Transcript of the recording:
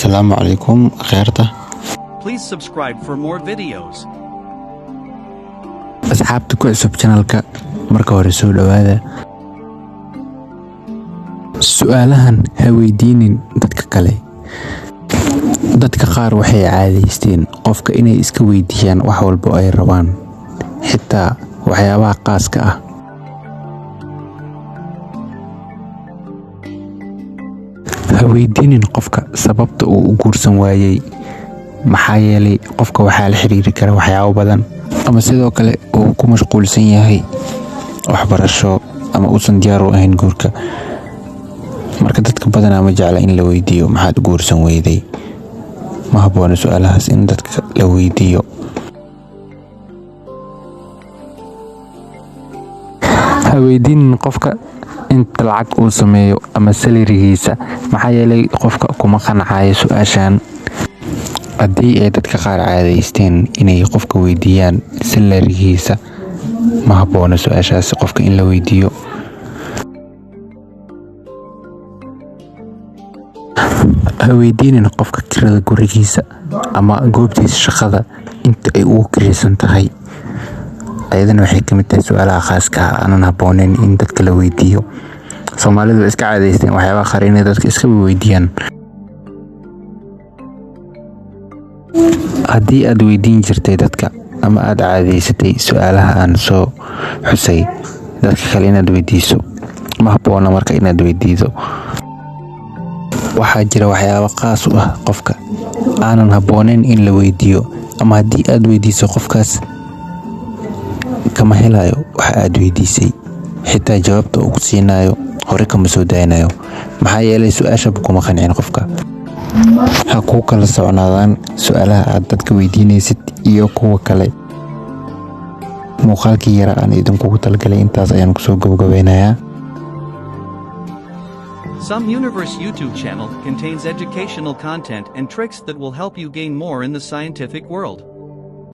Asalaamu calaykum kheerta. Please subscribe for more videos. Asxaabta ku cusub channelka, marka hore soo dhowaada. Su-aalahan ha weydiinin dadka kale. Dadka qaar waxay caadaysteen qofka inay iska weydiiyaan wax walbo ay rabaan, xitaa waxyaabaha qaaska ah. Ha weydiinin qofka sababta uu u guursan waayey, maxaa yeelay qofka waxaa la xiriiri kara waxyaabo badan, ama sidoo kale uu ku mashquulsan yahay waxbarasho ama uusan diyaar u ahayn guurka. Marka dadka badanaa ma jecla in la weydiiyo maxaad u guursan weyday. Ma habboona su-aalahaas in dadka la weydiiyo. Ha weydiinin qofka inta lacag uu sameeyo ama salarigiisa, maxaa yeelay qofka kuma qancayo su-aashan. Haddii ay dadka qaar caadaysteen inay qofka weydiiyaan salarigiisa, ma habboona su-aashaasi qofka in la weydiiyo. Ha weydiinin qofka kirada gurigiisa ama goobtiisa shaqada inta ay ugu kiraysan tahay. Ayadana waxay ka mid tahay su-aalaha khaaska ah aanan habbooneyn in dadka la weydiiyo. Soomaalidu way iska caadaysteen waxyaabaha qaar inay dadka iska weydiiyaan. Haddii aad weydiin jirtay dadka ama aad caadaysatay su-aalaha aan soo xusay dadka kale inaad weydiiso, ma habboona marka inaad weydiido. Waxaa jira waxyaabo khaas u ah qofka aanan habbooneyn in la weydiiyo, ama haddii aad weydiiso qofkaas kama helayo waxa aad weydiisay, xitaa jawaabta uu ku siinayo hore kama soo daynayo, maxaa yeelay su-aashaba kuma qancin qofka. Ha kuu kala socnaadaan su-aalaha aad dadka weydiinaysid iyo kuwa kale. Muuqaalkii yara aan idinkugu talagalay intaas ayaan kusoo gabagabeynayaa. Some Universe YouTube channel contains educational content and tricks that will help you gain more in the scientific world.